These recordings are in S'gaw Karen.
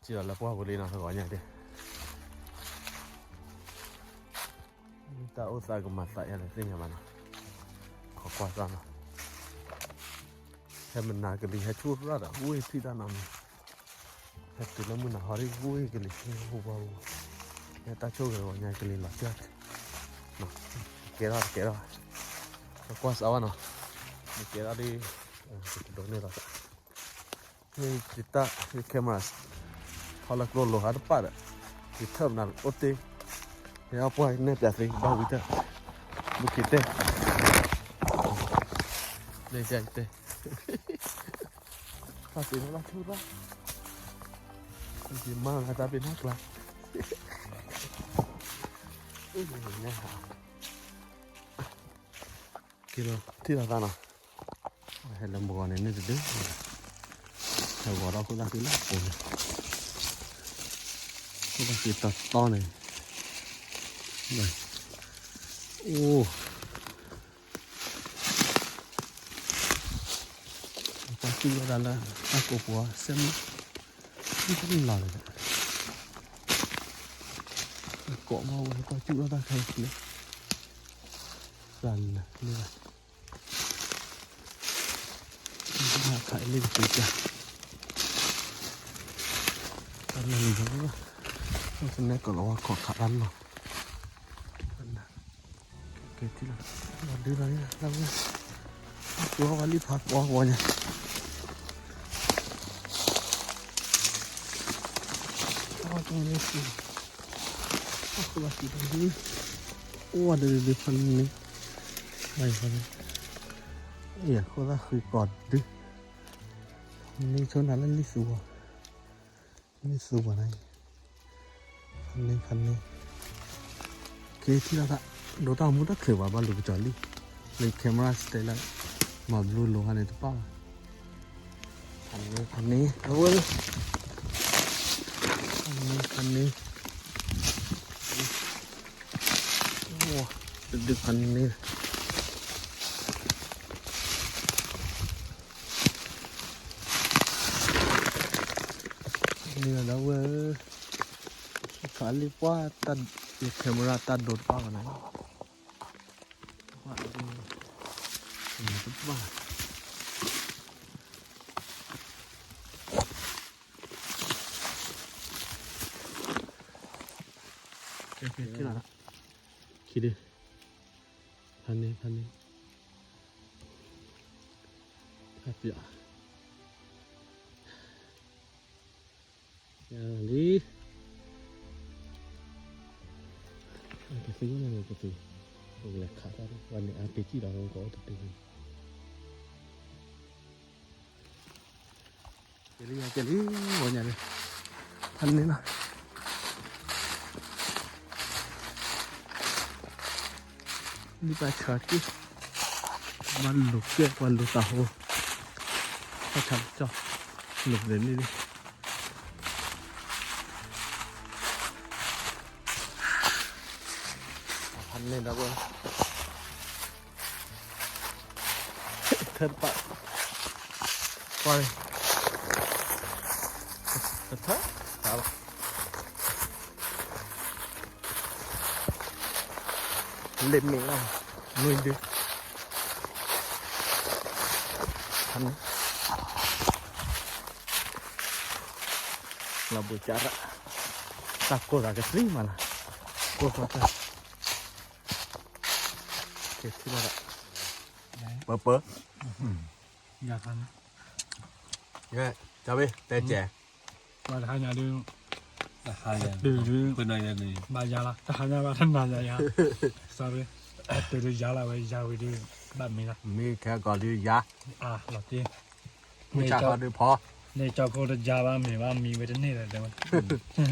စံၣ်လီၤလၢပှၢ်ပူၤလံနီၤ တဂီၤညါဒုး, တၢ်အိၣ်သးကမၤသးယါလဲၣ်သ့ၣ်ညါဘၣ်နီၤ, ခိးကွၢ်သးနီၤ, ဟဲမနၤကလံၤဟဲဆူၣ်ရၣ်ဒီး ဝ့ၢ်ထံၣ်တၢ်နီၤမး, ဟဲတုၤလၢမုၢ်နၤဟီဒ်ဝ့ၢ်ကလံၤ ဟူဘၣ်ဝူ, ဟဲတၢ်ဆိၣ်ဂ့ၤဂီၤညါကလံၤလီၤစၢ်, ကဲထီၣ်တကဲထီၣ်, ကွၢ်စးဝါနီၤ, မ့ၢ်ကဲထီၣ်ဒ်, တဒိးန့ၢ်လီၤသး မ့ၢ်ယတၢ် ယ camera ထီလၢကျိလိၤဟးတပၣ်ဒီး, ယထၢၣ်မနုၤအိၣ်တ့ၢ်, ယအပှၢ်နဲၣ်ပၠးသ့ဘၣ်ဝံၤတၢ်, မုၢ်ခံတဲ, နဲၣ်ပၠးယတဲ, တၢ်ပ့ၤနီၣ်လၢထူရၣ်, ယမၤလၢတၢ်ပ့ၤနီၣ်ကျါ, က့ၤလီၤထံၣ်လီၤသးနီၤ, ဟဲလၢမုၢ်ဂီၤန့ၣ်န့ၣ်တဒု, ဟဲဂီၤဒီးခိၣ်သၣ်ဃံလၢအပူၤန့ၣ်, ခိၣ်သၣ်ဃံတီတီန့ၣ်, အိၣ်, ကွၢ်စူၣ်ဝဲဒၣ်လၢတၢ်ကိးပူၤစဲမုၢ်, လီၤန့ၣ်, ကွၢ်မီၢ်ဝဲကွၢ်စူၣ်လီၤတၢ်ခဲအံၤလၢ, သးလၢလၢ, ခးလံကပူၤပျၢ်, တၢ်လၢလံၤလီၤ, အိၣ်စနဲကိးလီၤဝါခိးခးတၢ်လီၤ, ကဲထံၣ်လီၤ, လီၤဒုလီၤလံ, လီၤဝဲလံဖးကွၢ်ဝဲညါ, အဃိဘၣ်စံးတၢ်ဒု, အိၣ်ဝဲဒုဒုဖးန့ၣ်, အဃိသၣ်ဃံကီးဒု, န့ၣ်ဆိနၤလၢလံသူဝဲ, လံသူဝဲန့ၣ်, ဖးန့ၣ်ဖးန့ၣ်, ကဲထံၣ်လီၤသး, ဒိးတၢ်မူတၢ်ချုးဘၣ် ဘၣ်လူၤကစီၤလံ, လၢ camera စတဲလၢ, မၤဘျူလိၤဟါန့ၣ်တပၣ်ဘၣ်, ဖးန့ၣ်ဖးန့ၣ်, အဝဲ, ဖးန့ၣ်ဖးန့ၣ်, တဒုဖးန့ၣ် န့ၣ်ဒီးဝဲ, ခးလံပှၢ်, ယ camera တၢ်ဒိတပၣ်ဘၣ်န့ၣ်, ပှၢ်, တပၣ်, ကဲကဲကဲလီၤ, ခံဒု, ဖးန့ၣ်ဖးန့ၣ်, ဖးပျီ, လံ, ကသံၣ်န့ၣ်ကသံၣ်, ပကလဲၤခးတၢ်ဝဲန့ၣ် အါတကံၢ်ဒီးကအိၣ်တတုၤ, ကဲလံကဲလံ, ဝဲညါလံ, ဖးန့ၣ်လီၤ. လံပှၤဆှၢက့ၤ, ဘၣ်လူၤကဲပှၤလူၤသးဟိ, ဘၣ်ဆါကၠီ, လူၤန့ၣ်န့ၣ်, ဖးန့ၣ်ဒီးဝဲ ထၢတပာ်, ကွၢ်, တထၢ, တၢ်လီၤ, လ့ၣ်မ့ၢ်လီၤ, နွံဒု, ဖးန့ၣ်, လီၤဘိးကၠၣ်ရၣ်, တၢ်ကိၢ်သးကသံမးလီၤ, ကိၢ်ဃီတၢ်, ကဲထံၣ်လီၤဒီး, ပၢပၢ, ယၤခါန့ၣ်, ကၢ်ဘ့ၣ် တဲကဲ, ပှၤတဟါညါဒုး, တဟါညါဒုး, ပနၤညါန့ၣ်, ဘၣ်ယၤလီၤ တဟါညါဘၣ်တနၤညါယၤ, sorry, အတုၤဒုးယၤလီၤဝဲ ယၤဝံၤဒုး, ဘၣ်မံလီၤ မံခဲကီးဒုးယၤ, အါလီၤတ့ မုၢ်ဆါခီဒုးဖီ, န့ၣ်ကၠီဖိတယၤဘၣ်မ့ၤဘၣ်မံဝဲတန့ၢ် ဒီးတဲဝဲ,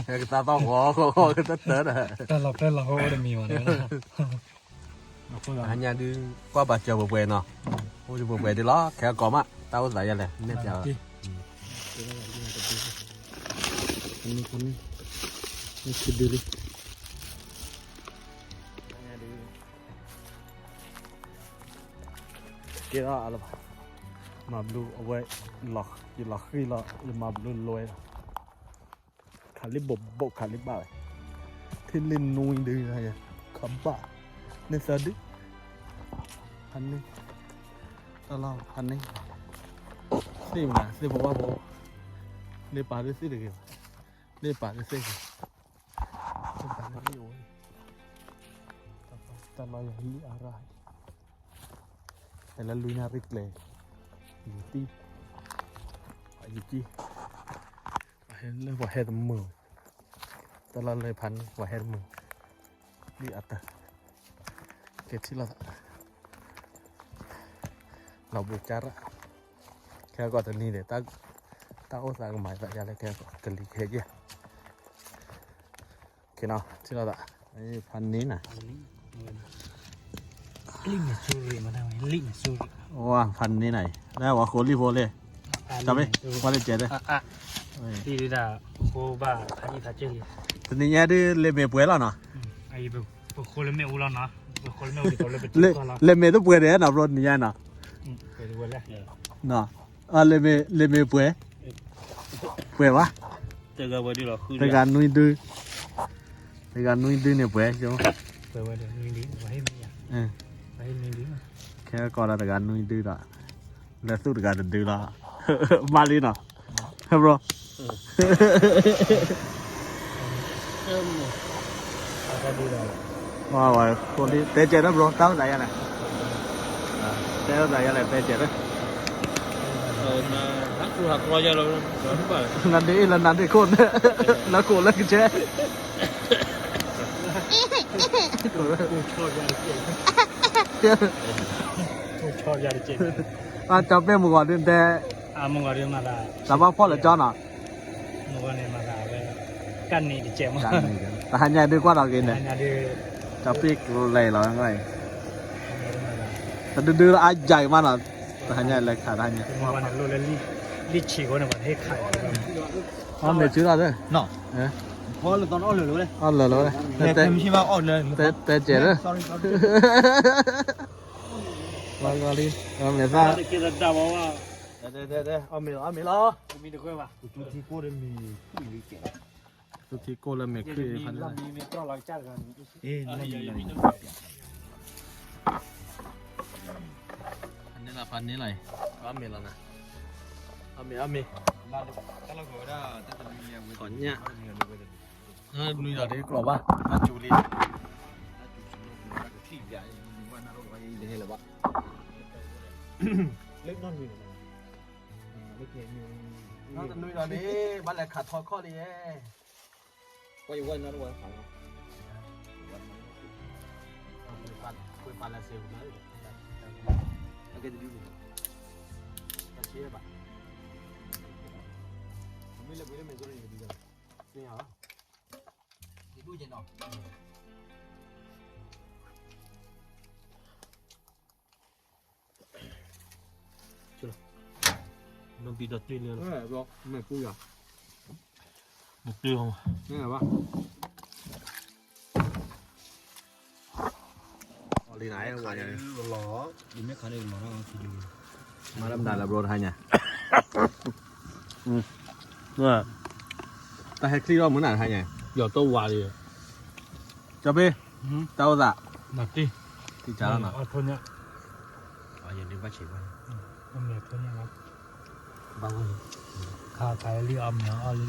ဟဲကသါသီၣ်ဂီၤဂီၤဂီၤကတၢၢ်ဒီး, တၢ်လီၤဖဲလီၤဟိအိၣ်တမံၤဘၣ်တဲဝဲ, ဟါညါဒုး, ကွၢ်ဘၣ်စၢၤပှဲၤပှဲၤနီၤ, အိၣ်ဒုးပှဲၤပှဲၤဒ်လီၤ ခဲကီးမး တၢ်အိၣ်သးယါလဲၣ် နဲၣ်ပျးလီၤ, န့ၣ်, န့ၣ်, န့ၣ်ခံဒုလံ, ကဲထီၣ်အလၢၤဘၣ်, မၤဘျူးအဝဲ, ယလီၤဃံလီၤ ယမၤဘျူးလွဲလီၤ, ခးလံဘိးဘိးခးလံဘၣ်ဝဲ, ထံၣ်လံနွံဒု, ခးဘၣ်, န့ၢ်သၢဒု, ဖးန့ၢ်, တၢ်လီၢ်ဖးန့ၢ်, သ့ၣ်မး သ့ၣ်ဖိဘၣ်ဖိ, န့ၢ်ပာ်ဒုသ့ၣ်တဂ့ၤဘၣ်, န့ၢ်ပာ်ဒုသ့ၣ်ဂ့ၤ, န့ၢ်ပာ်ဒုသ့ၣ်အိၣ်, တၢ်လီၢ်ယၤလံအါရၣ်, ဟဲလၢလွံၢ်နၣ်ရံၣ်ကျဲ, ယူၤတံၢ်, ယူၤတံၢ်, လၢပှၤဟဲတမုာ်, တၢ်လီၢ်လၢဖးန့ၢ် ပှၤဟဲတမုာ်, လံအတၢ်, ကဲထံၣ်လိာ်သး, လီၤဘှံးကၢ်ရၣ်, ခဲကီၢ်တနံၤဒီး တၢ်အိၣ်သးကမၤသးယါလၢခဲကီၢ်ကလံၤခဲယဲၢ်, ခဲနီၤ ထံၣ်လိာ်သး, ဖးန့ၢ်နၤ လံာ်မ့ၢ်ဆူရံၣ်မတၤဝဲ လံာ်မ့ၢ်ဆူရံၣ်, ဝါ ဖးန့ၢ်နၤအံၤ လၢဝဲဃိလံာ်ဖိလံ, တမ့ၢ် ဝဲတကဲးတ, တနံၤညါဒုး လံာ်မ့ၢ်ပှဲၤလီၤနီၤ, ပဃိလၢမ့ၣ်အူလီၤနီၤ, ပဃိလၢမ့ၣ်အူလီၤ, လံာ်မ့ၢ်တပှဲၤဒီးနီၤ ဘျီတနံၤညါနီၤ, လံာ်မ့ၢ် လံာ်မ့ၢ်ပှဲၤ, ပှဲၤဘၣ်, တဂၤနွံဒု, တဂၤနွံဒုန့ၣ်ပှဲၤ, ခဲကီၢ်ဒီးတဂၤနွံဒုဒီး, လဲၤသူၣ်တဂၤတဒုလီၤ, မၤလံနီၤ, ဟဲဘျီ ဝဲ တဲကဲးလၢဘျီ တၢ်အိၣ်သးယါလဲၣ်, တဲအိၣ်သးယါလဲၣ် တဲကဲးလၢ, နဒ့အ့ၣ်လၢနဒ့ခိၣ်န့ၣ်, လၢခိၣ်လၢကစဲး အကၠီပ့ၢ်မုၢ်ဂီၤဒုတဲ, တၢ်ဘၣ်ဖီၣ်လၢကၠီနီၤ, တဟါညါဒုကွၢ်ဒီးက့ၤန့ၣ်, ကၠီပ့ၢ်ကျဲၤလီၤ, တဒုဒုလၢအယၤမးနီၤ, တဟါညါလဲၤခးတဟါညါ, အီၣ်မ့ၤစုလီၤ, အီၣ်လၢာ်လီၤ, တဲကဲးလၢ, လီၤလံ, အီၣ်မ့ၤသၣ်, အီၣ်မ့ၤလီၤ, အီၣ်မ့ၤလီၤ, သူထံကိၢ်လၢမ့ၢ်ခုၣ်ဖးန့ၣ်လီၤ, ဖးန့ၣ်လီၤ, ဖးန့ၣ်လီၤ, အီၣ်မ့ၤ, အီၣ်မ့ၤ, ထီၣ်ညၣ်, နွံဒီးတကျိၤဘၣ်, အကလံၤ, လၢနွံဒီးန့ၣ် ဘၣ်လဲၤခးထီခီၣ်လံယဲ ပှၤယဝဲနီတဝဲခါလီၤ, ပှၤပာ်လၢစဲးဝူၤလီၤ, အကဲတဒုန့ၣ်, တၢ်ဆဲးဘၣ်, မ့ၢ်လၢပှၤလၢမဲာ်စိရိၤန့ၣ်ကဒု, သ့ၣ်ညါဘၣ်, ယဒိၣ်ကဲနီၤ, နဘံဒီးတ့ၢ်လၢ, မ့ၢ်ပူၤယၤ, မ့ၢ်တ့ၢ်ဟီ, မ့ၢ်ဘၣ်, လီၤ, မ့ၢ်ခါန့ၣ်လီၤ, မၤတမတၤလၢဘျီတဟါညါ, တၢ်ဟဲချံထီၣ်မုၢ်နၤတဟါညါ, ယီၤတဝးလံ, ကၠီပ့ၢ်, တၢ်အိၣ်သး, မၤတ့ၢ်, တံၢ်ကၢ်လီၤနီၤ, အီၣ်ထိၣ်ညၣ်, အီၣ်ယၤဒုးဘၣ်ဆံးဘၣ်, အီၣ်မ့ၤထိၣ်ညၣ်လီၤ, ဘၣ်ဝဲ, ခါခါလံအီၣ်မ့ၤအီၣ်လံ,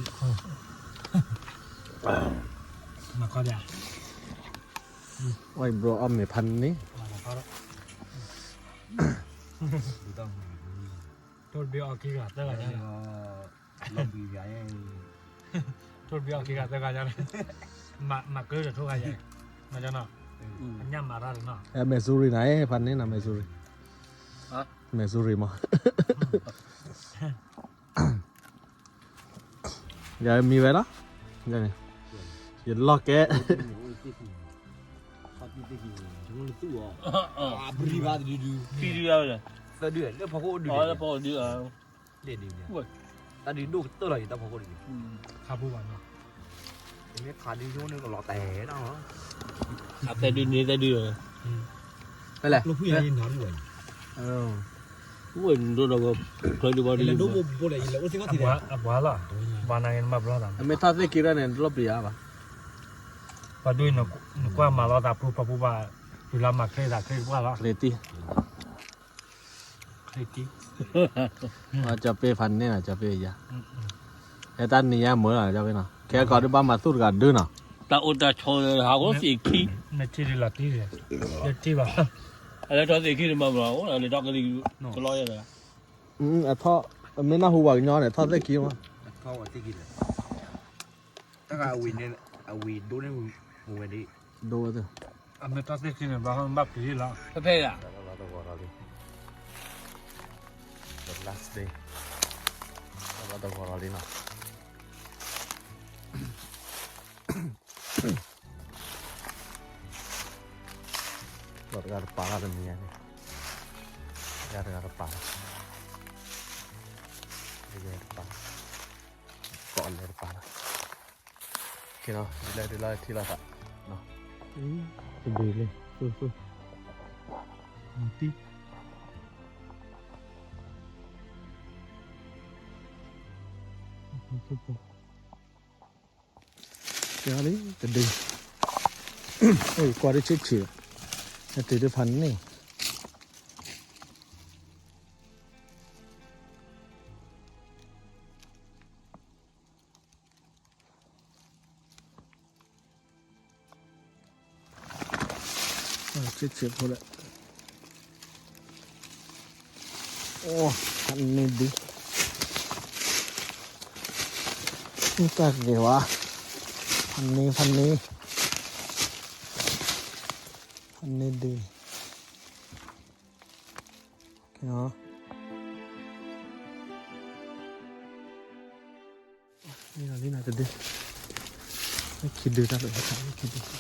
မၤကီၢ်ဒၣ်, အီၣ်ဘျီအီၣ်မ့ၤဖးန့ၣ်, ထိၣ်တဘ့ၣ်အီၣ်ခံဂၤသၢဂၤညါ, ထိၣ်တဘ့ၣ်အီၣ်ခံဂၤသၢဂၤညါ, မၤကၢဒီးထိၣ်ဂၤယဲ, မၤကၢနီၤ, အညၣ်မၤရၣ်ဒီးနီၤ, မဲၢ်စူရံနၤ, ဖးန့ၣ်နၤ မဲၢ်စူရံ, မဲၢ်စူရံမး ယမံဝဲလီၤ, ယလီၢ်ကဲ, တၢ်ဒုးဒိၣ်ကတၢၢ်လီၤ ယတၢ်ဖီခိၣ်ဒုး, ခါပူၤဘၣ်နီၤ, မ့ၢ်ခးဒုးဆိန့ၣ်ကလီၤတဲာ်နီၤ, ခးတဲဒုးန့ၣ်တဲဒုး, ဖဲလဲၣ်, ကျိဖုယၤယနီၤဒုးဘၣ်, ဝဲၢ်ဒိၣ်ဒီး ချၢဒုဘၣ်ဒု အဘှါလီၤ, ဘှါနၤဂ့ၤနဘၣ်ဘျီသး, အမ့ၢ်ထီၣ်သ့ၣ်ခံရၢ်န့ၣ် တလီၤပျံၤဧါဘၣ်, ပှၤဒိၣ်အံၤ နကွၢ်မၤလီၤသးပူၤဖီပူၤဘၣ်, တုၤလၢမၤချ့သးချ့တပှၢ်လီၤ, ချ့တံၢ်, ချ့တံၢ်, ကၠီၤပ့ၢ်ဖးန့ၢ်နီၤ ကၠီၤပ့ၢ်ယါ, ဟဲတၢ်နံၤယါမုာ်လီၤ ကၠီၤပ့ၢ်နီၤ, ခဲကီးဒုဘၣ်မၤသူၣ်တဂၤဒုနီၤ, တၢ်အိၣ်တၢ်ဆိးဟးဂီၤသ့ၣ်ခံ, နထံၣ်ဒုလီၤတံၢ်, တထံၣ်ဘၣ်, အလဲၤထီၣ်သ့ၣ်ခံတမၤဘၣ်, အလဲၤထီၣ်ကလံၤကလီယဲၢ်တဂၤ အထီၣ်, အမ့ၢ်နၢ်ဟူပှၤကညီန့ၣ် ထီၣ်သ့ၣ်ခံမး, တၢ်ဂၤအဝံၤန့ၣ်, အဝံၤဒိၣ်န့ၢ်ဝံၤဝဲဒၣ်, ဒိၣ်ဝဲသ့ၣ်, အမ့ၢ်ထီၣ်သ့ၣ်ခံန့ၣ် ဘၣ်ဘၣ်ပျံၤလီၤ, ဖဲဖဲဒၣ်, တဂီၤလီၤလံ, the last day, တဂီၤလီၤလံနီၤ, ဒီးတဂၤတပာ်လီၤတမံၤညါန့ၣ်, တဂၤတဂၤတပာ်လီၤ, တဂၤတပာ်, ကိးလဲၤတပာ်လီၤ, ကဲနီၤ ဒ်လဲၣ်ဒ်လဲၣ်ထံၣ်လိာ်သး, တဒုလံ, သူၣ်သူၣ်, တံၢ်, သူၣ်သူၣ်, ကဲလံ တဒု, အိၣ်ကွၢ်တဆံးဆံး, နတုၤတဖးန့ၣ် ဆံးဆံးဖိလဲၣ်, အိၣ်, ဖးန့ၢ်ဒု, အိၣ်တၢ်ဂ့ၤဝဲ, ဖးန့ၢ် ဖးန့ၢ်, ဖးန့ၢ်ဒု, လံနၤတဒု, မ့ၢ်ခံဒုတၢ်လၢခံဒု, ဖိသၣ်ဃံ,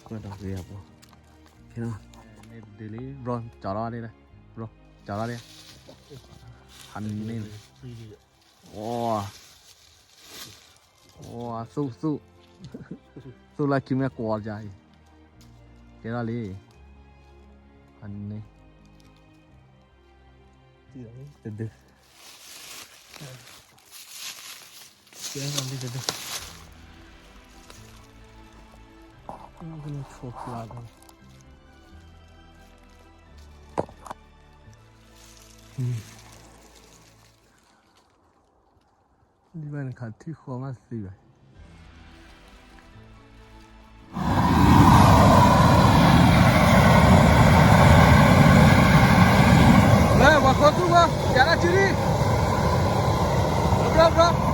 ကွၢ်ဒီးဂ့ၤအပူၤ, န့ၣ်တဒုလံ bro ကၠီလီၤဒ်လဲၣ်, bro ကၠီလီၤဒ်, ဖးန့ၢ်, အိၣ်, အိၣ်, သူၣ်သူၣ်, သူၣ်လၢခံမ့ၢ်ကွီၤကါအံၤ, ကဲထီၣ်လံ, ဖးန့ၢ်, တဒု, ကဲထီၣ်လံတဒု, ကနဆိဖျါဒီး ဒ်ဘၣ်နခးထံၣ်ဃီမးသံဘၣ်, လၢပှၤဃိသူၣ်ဘၣ် ယၤဒၣ်ထံၣ်လံ, ဘျီဘျီ ကလံ,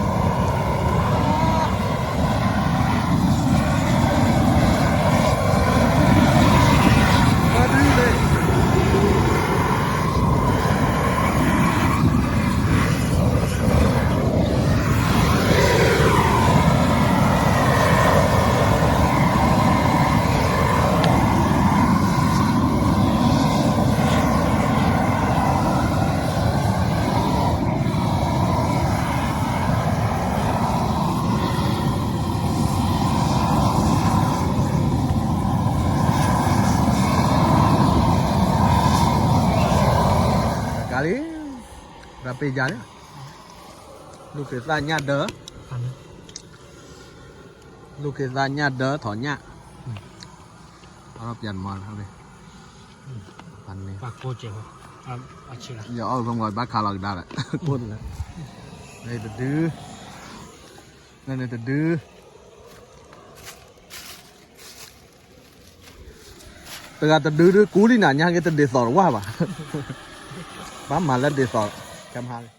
ရပ့ၤယၤလံ, လူၢ်က့ၤသၣ်ညၣ်ဒၢ, လူၢ်က့ၤသၣ်ညၣ်ဒၢထီၣ်ညၣ်, အီၣ်ပျဲမီၤလၢ, ယအီၣ်မီၤဘၣ်ခးလီၤကဒါလၢ, ကိၣ်တဂၤ, န့ၣ်တဒု, န့ၣ်တဒု တဂၤတဒုဒု ကူလံနၤညါက့ၤတဒ်သိးတဝၢ်ဘၣ်, ဘၣ်မၤလၢဒ်သိး, ကမၤလၢ